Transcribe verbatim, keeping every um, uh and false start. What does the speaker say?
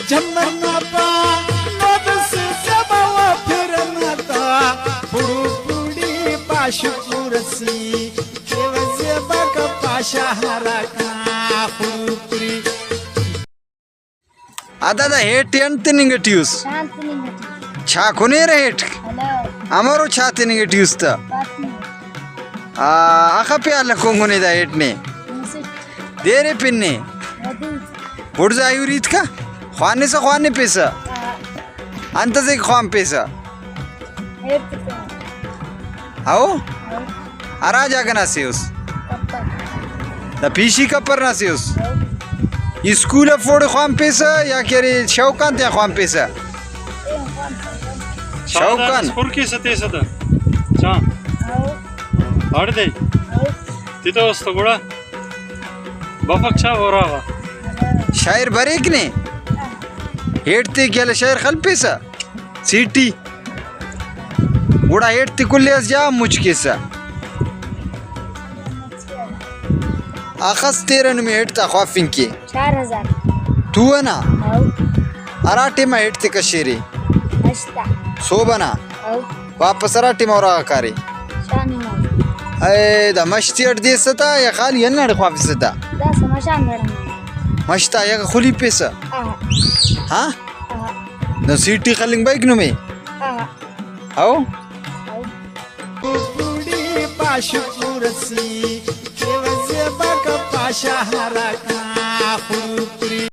چمن نا پا نود سے زیبا و پھرنا تا، پھڑو پھڑی پا شکور سی، کہ و زیبا کا پا شہرا کا پھڑو پھڑی۔ آ دادا، ہیٹ ٹی انت تننگ ٹی اس؟ چاہ تننگ ٹی۔ چاہ کنیرہ ہیٹ؟ ہلو۔ امرو چاہ تننگ ٹی اس تا؟ پاتی۔ آ، اخہ پیالہ کنگنے دا ہیٹ نے؟ مسٹ۔ دیرے پن نے؟ ودی۔ بڑزا ایوریت کا؟ خوانسہ خوانپیسہ؟ ہاں۔ انت سے خوانپیسہ؟ ایٹھ تک۔ ہو؟ ہاں۔ ہرا جاگہ نا سے اس؟ کپر۔ دا پیشی کپر نا سے اس؟ ہاں۔ اسکول اف اوڑے خوانپیسہ یا کہ ارے شوق آن تیان خوانپیسہ؟ اے خوانپیسہ۔ شوق آن؟ اسکول کیسہ تیسہ تہ؟ چاں۔ ہاں۔ اڑ دے؟ ہاں۔ تتو اس تو گڑا؟ بفک چا ہورا غا۔ شاعر بریک نے؟ ہیٹ تے کہ شاعر خلپیسہ؟ سیٹی۔ گڑا ہیٹ تے کلے اس جا مچ کیسہ۔ اخس تیرہ نمے ہیٹ تا خوافنگ کے۔ چار ہزار۔ ٹو انا؟ ہاؤ۔ ہرا ٹائما ہیٹ تے کشیرے؟ ہشت آ۔ سہب انا؟ ہاؤ۔ واپس ہرا ٹائما اراغا کارے؟ شام نماز۔ اے دا مش تے اٹ دیسہ تا یا خالی ہنداڑے خوافسہ تا؟ داسہ مشان دڑنا۔ مش تا یا خلیپیسہ؟ آہا۔ ہاں؟ آہا۔ نو سیٹی خلنگ بریک نمے؟ آہا۔ ہاؤ؟ ہاؤ۔ کڑی پا شکور سی، کہ وزیبا کا پا شہرا کا خلوپری۔